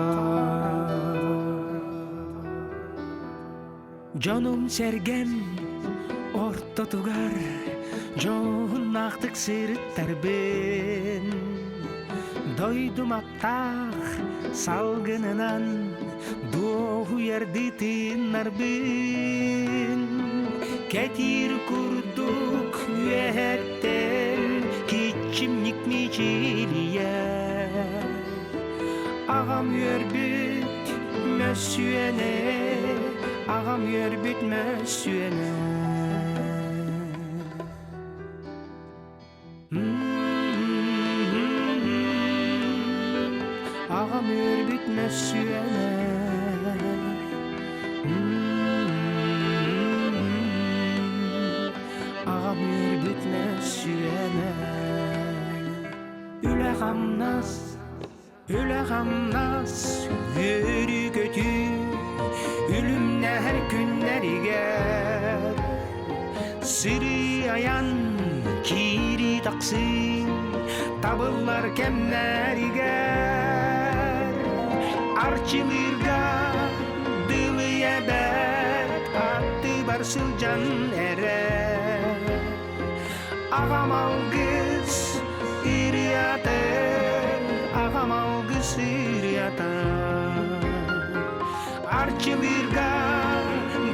Дьонум-сэргэм ортотугар дьоһуннаахтык сырыттарбын Дойдум аптаах салгынынан дуоһуйардыы тыыннарбын Кэтиир курдук үөһэттэн киччимник мичилийэр Аҕам үөрбүт мөссүөнэ. Аҕам үөрбүт мөссүөнэ. Аҕам үөрбүт мөссүөнэ. Аҕам үөрбүт мөссүөнэ. Үлэ-хамнас Үлэ-хамнас, үөрүү-көтүү, үлүмнэһэр күннэригэр Сырыы-айан, киирии-тахсыы, табыллар кэмнэригэр Арчылыырга дылыйа бэрт аттыбар сылдьан эрэр Аҕам алгыс ырыата, аҕам алгыс ырыата. Арчылыырга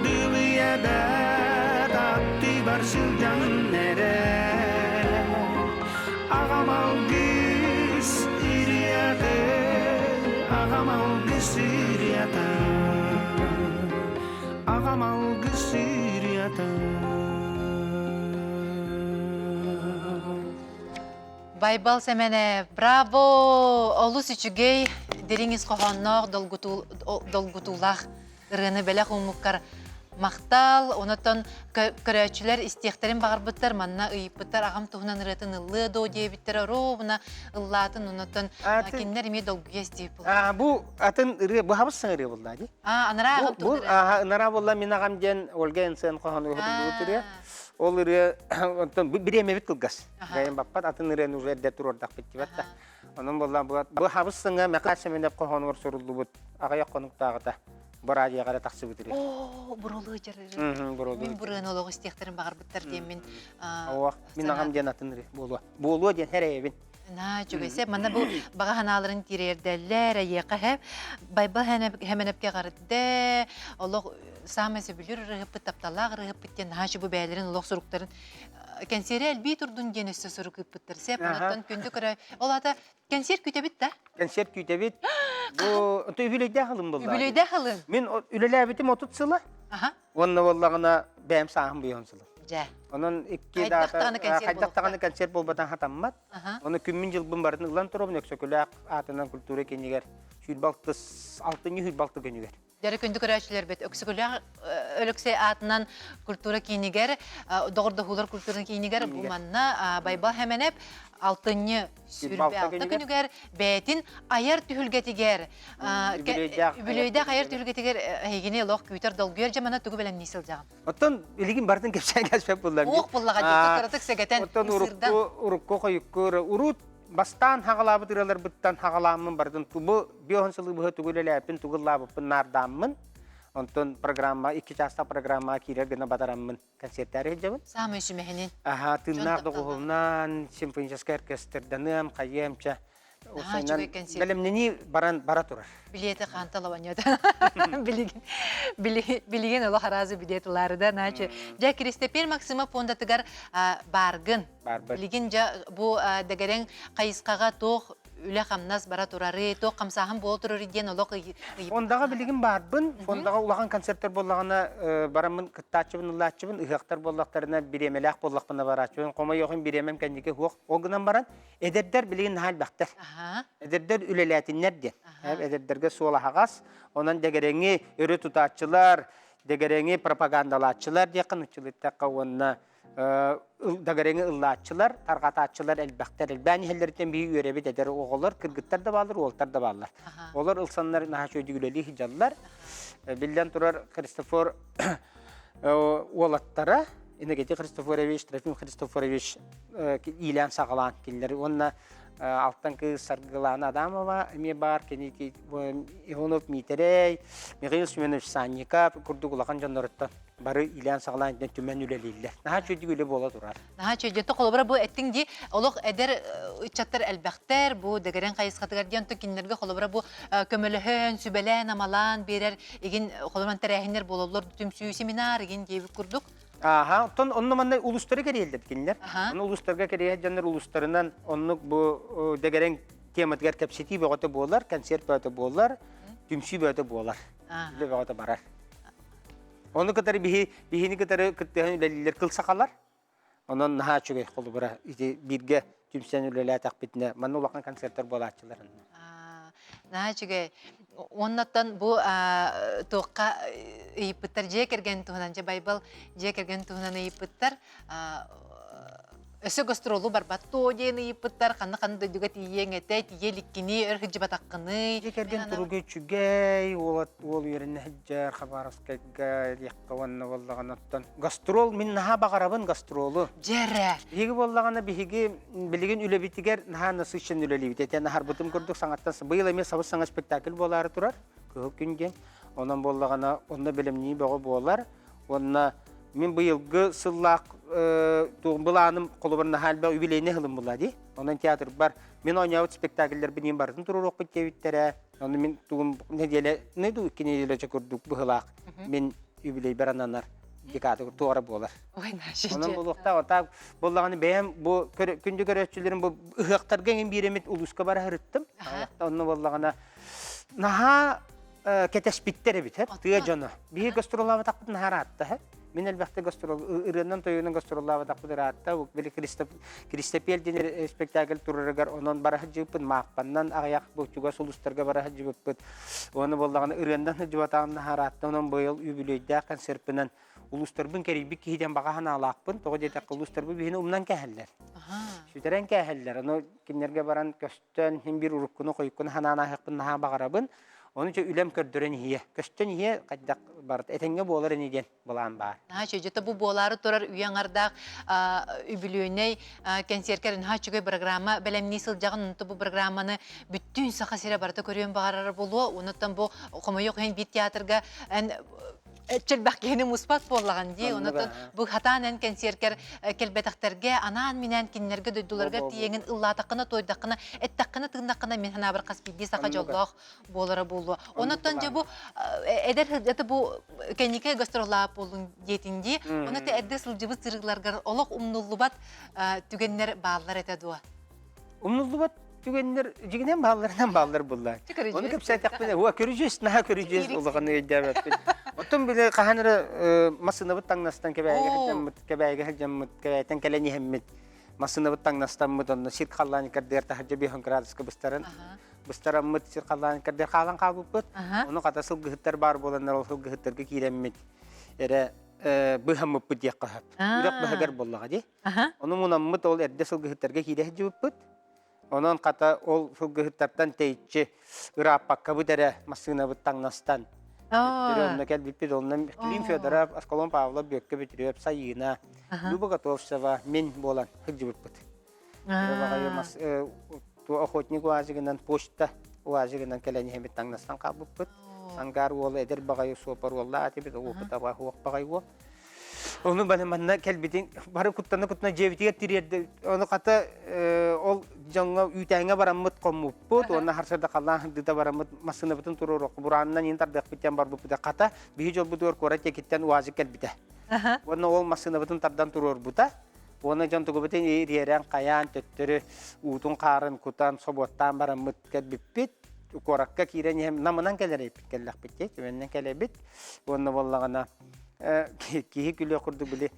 дылыйа бэт аттыбар сылдьан эрэр. Аҕам алгыс ырыата, аҕам алгыс ырыата. Аҕам алгыс ырыата. Байбал Сэмэнэ, браво! Олус үчүгэй, дириҥ ис хоһоонноох, долгутуулаах ырыаны бэлэх ууммуккар махтал. Онотон көрөөччүлэр истиэхтэрин баҕарбыттар, манна ыйыппыттар, аҕам туһунан ырыатын ыллыа дуо диэбиттэр, оруобуна ыллаатын, онотон кинилэр эмиэ долгуйа истиэбит Бу атын ырыа, бу хабыс саҥа ырыа буолла дии. А, анараа аҕам Бу анараа буолла мин аҕам диэн Ольга Энсен хоһоонугар хотуллубут ырыа. Ол ырыа онтон бу бириэмэбит кылгас. Гайын баппат атын ырыаны уже эрдэ туруордахпыт дибэт да. Онон буолла бу хабыс саҥа Мэхээс Сэмэнэп хоһоонугар суруллубут аҕыйах хонуктааҕыта бу радиоҕа эрэ тахсыбыт ырыа. Оо, бурулуу дьарыры. Мин бурыаны олох истиэхтэрин баҕарбыттар диэн мин Оо, мин аҕам диэн атын ырыа буолуо. Буолуо диэн эрэйэбин. Наһаа үчүгэй. Манна бу баҕа санааларын тириэрдэллэр, эйиэхэ һэ Байбал Хэмэнэпкэ эҕэрдэ, олох саамай сөбүлүүр ырыаһыппыт, тапталлаах ырыаһыппыт диэн наһаа үчүгэй бу бэйэлэрин олох суруктарын кэнсиэри элбии турдун диэн өссө сурук ыыппыттар. Сеп, онтон күндү көрө. Ол аата кэнсиэр күүтэбит да? Кэнсиэр күүтэбит. Бу үбүлүөйдээх ылым буолла. Үбүлүөйдээх ылым. Мин үлэлээбитим 30 сыла. Аха. Уонна буоллаҕына бэйэм сааһым буйуон сылым. Дьэ. Онон икки даата хайдах даҕаны концерт буолбатан хатаммат. Ону күммүн-дьылбын барытын ылан туруобун Өксөкүлээх аатынан культура киинигэр сүүрбэ алтынньы 26 күнүгэр. Дьэрэ күндү көрөөччүлэрбит Өксөкүлээх Өлөксөй аатынан культура киинигэр, доҕордоһуулар культура киинигэр бу манна Байбал Хэмэнэп алтынньы 26 күнүгэр бэйэтин айар түһүлгэтигэр үбүлүөйдээх айар түһүлгэтигэр эһигини олох күүтэр долгуйар дьамана тугу бэлэмнии сылдьаҕын? Оттон билигин барытын кэпсээн кэспэт буллам. Уох буллаҕа дии, кыратык сэгэтэн, Оттон урукку, урукку хойукку урут бастаан хаҕалаабыт ырыаларбыттан хаҕалааммын барытын бу биоһун сылы быһа тугу үлэлээппин, тугу ыллаабыппын наардааммын, онтон программа, икки чаастаах программаҕа киирэр гына батараммын концерттээри сылдьабын. Саамай сүмэһинин. Аха, тыыннаах доҕуһуолунан, симфоническай оркестрданыам, хайыам, чэ. Бэлэмнэнии баран бара турар. Билиэти хаанта лаваньота. Билигин билигин олох аразы билиэт ылаарыда наче. Дьэ Кристопер Максимов фондатыгар баргын. Билигин дьэ бу дэгэрэҥ хайысхаҕа туох үлэ-хамнас бара турары, туох хамсааһын буола турары диэн олох Фондаҕа билигин баарбын. Фондаҕа улахан концерттэр буоллаҕына бараммын кыттааччыбын, ыллааччыбын, ыһыахтар буоллахтарына бириэмэлээх буоллахпына барааччыбын. Хомойуохун бириэмэм кэнники суох. Ол гынан баран эдэрдэр билигин наһаа элбэхтэр. Эдэрдэр үлэлээтиннэр диэн. Эдэрдэргэ суол аһаҕас. Онон дэгэрэҥи өрө тутааччылар, дэгэрэҥи пропагандалааччылар диэххэ нуччалыттахха уонна дагарэҥи ыллааччылар, тарҕатааччылар элбэхтэр. Элбээн иһэллэриттэн биһи үөрэбит эдэр оҕолор, кыргыттар да бааллар, уолтар да бааллар. Олор ылсаннар наһаа үчүгэйдик үлэлии сылдьаллар. Биллэн турар, Христофор уолаттара Иннокентий Христофорович, Трофим Христофорович иилээн-саҕалаан кинилэр уонна Алтан кыыс Саргылаана Адамова эмиэ баар, кини Иванов Миитэрэй, Михаил Семенович Санников курдук улахан дьонноруттан бары иилээн-саҕалаан итинэн түмэн үлэлииллэр. Наһаа үчүгэйдик үлэ буола турар. Наһаа үчүгэй. Дьэ, холобура бу эттиҥ дии, олох эдэр ыччаттар элбэхтэр, бу дэгэрэн хайысхатыгар диэн, онтон кинилэргэ холобура бу көмөлөһөн, сүбэлээн-амалаан биэрэр игин холобуран тэрээһиннэр буолаллар, түмсүү, семинар игин диэбит курдук. Ааха, оттон онно манна улуустары кэрийэллэр кинилэр. Ону улуустарга кэрийэр дьоннор улуустарынан оннук бу дэгэрэҥ тематыгар кэпсэтии бөҕөтө буолар, концерт бөҕөтө буолар, түмсүү бөҕөтө буолар. Үлэ бөҕөтө барар. Ону кытары биһи биһини кытары кыттыһан үлэлииллэр кыл сахалар. Онон наһаа үчүгэй холобура ити бииргэ түмсэн үлэлээтэхпитинэ манна улахан концерттар буолааччылар. Наһаа үчүгэй. Уоннаттан бу туохха ыйыппыттар дьиэ кэргэн туһунан, дьэ Байбал дьиэ кэргэн туһунан ыйыппыттар. Өссө гастролу барбат дуо диэн ыйыппыттар, ханна-ханна дойдуга тиийиэҥ этэ, тиийэ иликкиний, өр сылдьыбатаххыный. Дьиэ кэргэн туруга үчүгэй, уол уол үөрэнэ сылдьар Хабаровскайга диэххэ уонна буоллаҕына оттон гастрол мин наһаа баҕарабын гастролу. Дьэрэ. Биһиги буоллаҕына биһиги билигин үлэбитигэр наһаа насыщенно үлэлиибит. Этэн аһарбытым курдук саҥаттан быйыл эмиэ сабыс саҥа спектакль буолаары турар, Кыһыл күн диэн. Онон буоллаҕына онно бэлэмнии бөҕө буолар. Уонна мин быйылгы сыллаах былааным холобур наһаа элбэх юбилейный сылым буолла дии. Онон театрбар мин оонньообут спектакльлэрбин иин барытын туруоруохпут диэбиттэрэ. Ону мин тугум нэдиэлэ, ну икки нэдиэлэ курдук быһылаах мин юбилейбэр ананар декада туора буолар. Ой, Онон буолуохтаах, отаак буоллаҕына бэйэм бу күндү көрөөччүлэрим бу ыһыахтарга эҥин бииремит улууска бара сырыттым. Онно буоллаҕына наһаа кэтэспиттэр эбит, тыа дьоно. Биһи гастроллаабатахпыт наһаа ыраатта. Мин элбэхтик гастрол ырыаннан тойуунан гастроллаабатахпыт ыраатта. Били Кристопель диэн спектакль турарыгар онон бара сылдьыбыппыт, Мааппаннан аҕыйах бу чугас улуустарга бара сылдьыбыппыт. Уонна буоллаҕына ырыаннан сылдьыбатаҕым наһаа ыраатта. Онон быйыл үбүлүөйдээх концерпынан улуустарбын кэрийбит киһитэн баҕа санаалаахпын. Тоҕо диэтэххэ улуустарбыт биһини умнан кээһэллэр. Сүтэрэн кээһэллэр. Ону кинилэргэ баран көстөн, син биир уруккуну-хойуккуну санаан ааһыахпын наһаа баҕарабын. Ону чэ үлэм көрдөрөн иһиэ. Көстөн иһиэ хайдах барыта этэҥҥэ буолар ини диэн былаан баар. Наһаа үчүгэй. Бу буолаары турар үйэ аҥардаах үбүлүөйнэй кэнсиэркэр наһаа үчүгэй программа бэлэмнии сылдьаҕын. Онто бу программаны бүттүүн Саха сирэ барыта көрүөн баҕарара буолуо. Онуттан бу хомойуох иһин биир театрга эн элбэх киһини муспат буоллаҕын дии. Онон бу хатаан эн кэнсиэркэр кэлбэтэхтэргэ анаан-минээн кинилэргэ дойдуларыгар тиийэҥин ыллаатаххына, туойдаххына, эттэххинэ, тыыннаххына мин санаабар хас биирдии саха дьоллоох буолара буолуо. Онон дьэ бу эдэр это бу кэнники гастроллаап буоллун диэтин дии. Онон эрдэ сылдьыбыт сырыыларгар олох умнуллубат түгэннэр бааллар этэ дуо? Умнуллубат түгэннэр дьигинэн баалларынан бааллар булла. Ону кэпсээтэхпинэ, уа көрүдьүөс наһаа көрүдьүөс улахан өйдөөбөппүн. Оттон били хаһан эрэ массыынабыт таҥнастан кэбээйгэ сылдьаммыт, кэбээйгэ сылдьаммыт, кэбээйтэн кэлэн иһэммит, массыынабыт таҥнастаммыт, онно сир халлаан кэрдиэр таһырдьа биэһэн градуска быстаран, быстараммыт сир халлаан кэрдиэр хаалан хаалбыппыт. Ону хата сылгыһыттар баар буоланнар ол сылгыһыттарга киирэммит эрэ быыһаммыппыт диэххэ сөп. Үрэх баһыгар буоллаҕа дии. Ону мунаммыт ол эрдэ сылгыһыттарга киирэ сылдьыбыппыт. Онон хата ол сылгыһыттартан тэйиччи ырааппаккабыт эрэ массыынабыт таҥнастан. Төттөрү онно кэлбиппит. Онно Клим Федоров, Аскалон Павлов, Бүөккэ Бүтүрүөп, Сайыына, Люба Готовцева, мин буолан сылдьыбыппыт. Охотник УАЗигынан, почта УАЗигынан кэлэн иһэммит таҥнастан хаалбыппыт. Сангаар уола эдэр баҕайы суопар уоллаах этибит, опыта уох баҕайы уол. Ону баны манна кэлбитин бары куттана-куттана дьиэбитигэр тириэрдэ. Ону хата ол дьоҥҥо үүтээҥҥэ бараммыт хоммуппут уонна харсарда халлаан сырдыыта бараммыт массыынабытын туруоруохха бураанынан иин тардыахпыт диэн барбыппыт. Хата биһи дьолбутугар куорат диэкиттэн УАЗик кэлбитэ. Уонна ол массыынабытын тардан туруорбута. Уонна дьон тугубутун ириэрэн, хайаан, төттөрү уутун-хаарын кутан, собуоттаан бараммыт кэлбиппит. Куоракка киирэн иһэн намынан кэлэр эбиппит кэллэхпит дии, түмэннэн кэлэбит. Уонна буоллаҕына киһи күлүөх курдук били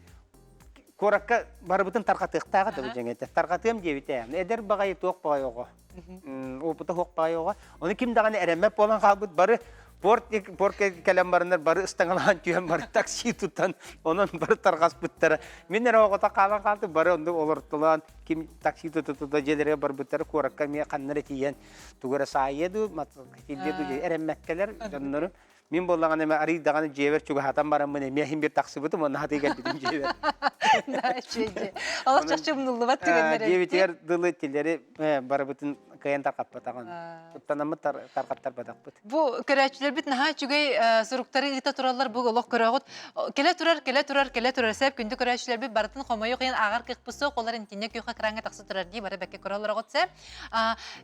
куоракка барыбытын тарҕатыахтааҕа да бу дьэҥэтэ. Тарҕатыам диэбитэ. Эдэр баҕайы туох баҕайы оҕо. Опыта суох баҕайы оҕо. Ону ким даҕаны эрэммэт буолан хаалбыт бары порт порт кэлэн бараннар бары ыстаҥалаан түһэн бары такси тутан онон бары тарҕаспыттара. Мин эрэ оҕото хаалан хаалты бары оннук олортолоон ким такси тута тута дьиэлэригэр барбыттара куоракка эмиэ ханна эрэ тиийэн тугу эрэ саайыа дуу, матыргытыйдыа дуу эрэммэккэлэр дьоннору Мин буоллаҕына эмэ арыый даҕаны дьиэбэр чугаһатан бараммын эмиэ иһин биир тахсыбытым уонна хатыы кэлбитим дьиэбэр. Олох чахчы умнуллубат түгэннэр эбит. Дьиэбитигэр дылы тилэри барыбытын кыайан тарҕаппатаҕын. Куттанаммыт тарҕаттарбатахпыт. Бу көрөөччүлэрбит наһаа үчүгэй суруктары ыыта тураллар бу олох көрөҕүт. Кэлэ турар, кэлэ турар, кэлэ турар сеп күндү көрөөччүлэрбит барытын хомойуох иһин ааҕар кыахпыт суох, олор интиннэ күөх экраҥҥа тахса турар дии бары бэккэ көрө олороҕут сеп.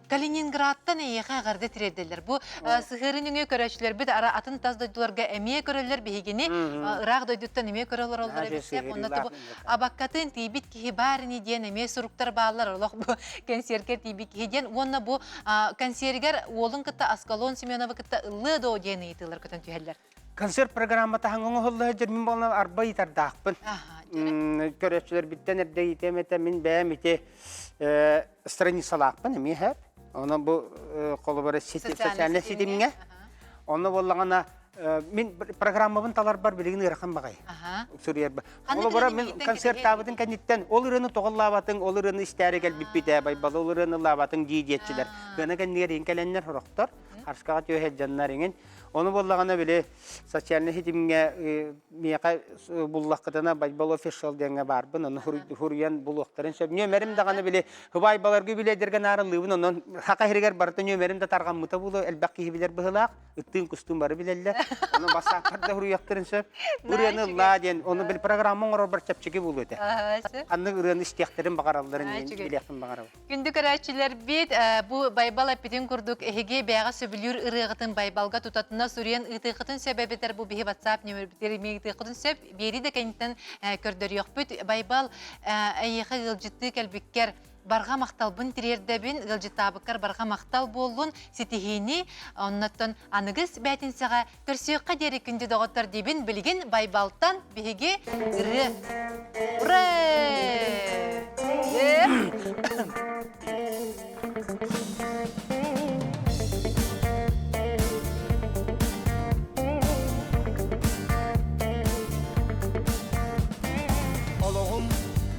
Калининградтан эйиэхэ эҕэрдэ тириэрдэллэр. Бу сыһыары нөҥүө көрөөччүлэрбит ара атын тас дойдуларга эмиэ көрөллөр биһигини ыраах дойдуттан эмиэ көрө олороллор эбит. Онно бу абаккатын тиийбит киһи баар ини диэн эмиэ суруктар бааллар олох бу кэнсиэркэ тиийбит киһи диэн уонна бу кэнсиэригэр уолун кытта Аскалон Семеновы кытта ыллыа дуо диэн ыйытыылар көтөн түһэллэр. Концерт программата хаҥ оҥоһулла сылдьар мин буолан арба ыйытардаахпын. Көрөөччүлэрбиттэн эрдэ ыйытыам этэ мин бэйэм ити страницалаахпын эмиэ сөп. Онон бу холобура социальнай ситимҥэ. Онно буоллаҕына мин программабын таларбар билигин ыарахан баҕайы. Суруйарба. Холобура мин концертаабытын кэнниттэн ол ырыаны тоҕоллаабатыҥ, ол ырыаны истээри кэлбиппит ээ, Байбалы ол ырыаны ыллаабатыҥ дии диэччилэр. Кыана кэннигэр иин кэлэннэр сорохтор, харскаҕа түөһэ дьоннор иҥин. Ону буоллаҕына били социальнай ситимҥэ миэхэ буллаххытына Байбал офишал диэҥҥэ баарбын, ону хуруйан булуохтарын сөп. Нүөмэрим даҕаны били хыбаайбаларга билэдэргэ наарылыыбын, онон хака иһигэр барыта нүөмэрим да тарҕаммыта буолуо, элбэх киһи билэр быһыылаах, ыттыын-кустуун бары билэллэр. Ону бассааппар да хуруйахтарын сөп. Ырыаны ыллаа диэн, ону били программа оҥорорбор чэпчэки буолуо этэ. Ханнык ырыаны истиэхтэрин баҕаралларын билиэхпин баҕарабын. Күндү көрөөччүлэрбит, бу Байбал эппитин курдук, эһиги бэйэҕэ сөбүлүүр ырыаҕытын Байбалга тутатына суруйан ыытыаххытын сөп эбэтэр бу биһи WhatsApp нөмербитигэр эмиэ ыытыаххытын сөп. Биэрии да кэнниттэн көрдөрүөхпүт. Байбал, эйиэхэ ыалдьыттыы кэлбиккэр барҕа махталбын тириэрдэбин, ыалдьыттаабыккар барҕа махтал буоллун, ситиһиини, оннуттан аныгыс бээтинсэҕэ Көрсүөххэ диэри күндү доҕоттор диибин билигин Байбалтан биһиги ырыа Ура! Олоҕум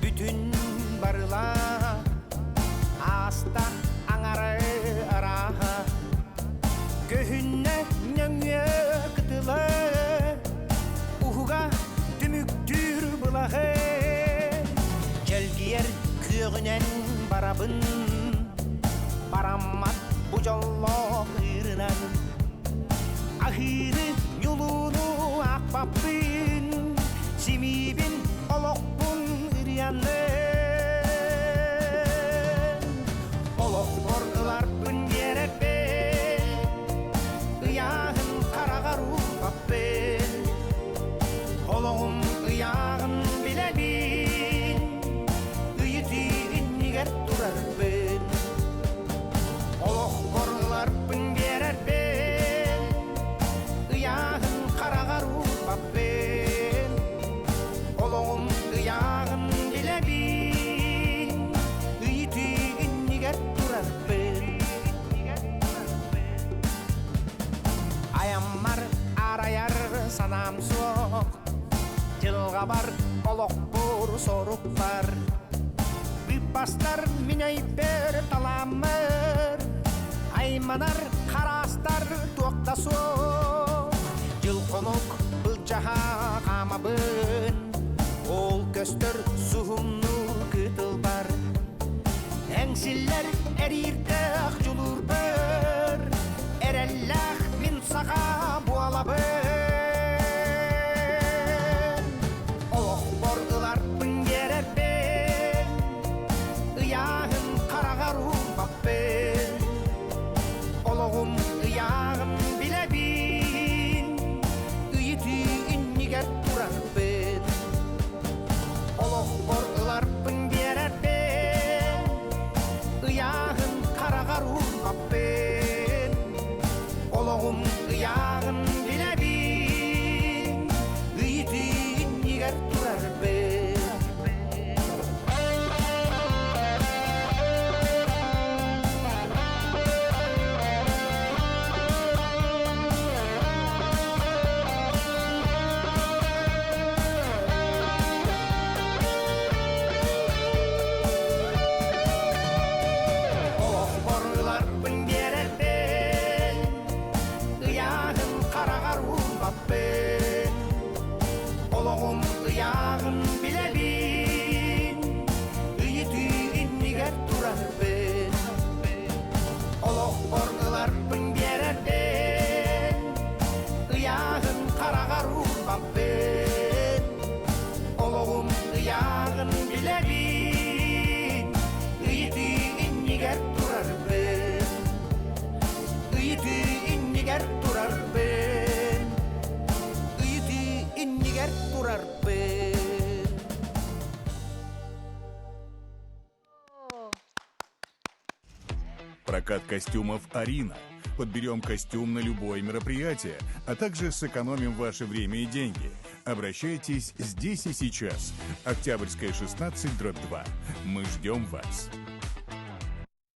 бүтүн барыла ааста аҥары арааһа Көһүннэ нөҥүө кытыла уһуга түмүктүүр былаһы Чэлгийэр күөҕүнэн барабын бараммат бу дьоллоох ыырынан Аһыыры ньулууну аахпаппын симиибин олохпун ырыаны Олохпор ыларбын биэрэрбин, ыйааһын хараҕар уурбаппын. Олоҕум ыйааҕын билэбин, ыйытыы иннигэр турарбын. Олохпор ыларбын биэрэрбин, ыйааһын хараҕар уурбаппын. Олоҕум ыйааҕын билэбин, ыйытыы иннигэр турарбын. Айаммар арайар санаам суох, дьылҕабар олохпор сорук бар. Быыппастар мин өйбөр талааммар, айманар хараастар туох да суох. Дьыл-хонук былдьаһа хаамабын, ол көстөр суһумнуур кытылбар. Эҥсиллэр эриирдээх дьулуурбар, эрэллээх мин саха буолабын. Олохпор ыларбын биэрэрбин, ыйааһын хараҕар уурбаппын. Олоҕум ыйааҕын билэбин, ыйытыы иннигэр турарбын. Олохпор ыларбын биэрэрбин, ыйааһын хараҕар уурбаппын. Олоҕум ыйааҕын билэбин, ыйытыы иннигэр турарбын. Олохпор ыларбын биэрэрбин, ыйааһын хараҕар уурбаппын. Олоҕум ыйааҕын билэбин, ыйытыы иннигэр турарбын. Олохпор ыларбын биэрэрбин, ыйааһын хараҕар уурбаппын. Олоҕум ыйааҕын билэбин, ыйытыы иннигэр турарбын. Ыйытыы иннигэр турарбын. Ыйытыы иннигэр турарбын. Прокат костюмов «Арина». Подберем костюм на любое мероприятие, а также сэкономим ваше время и деньги. Обращайтесь здесь и сейчас. Октябрьская, 16, дробь 2. Мы ждем вас.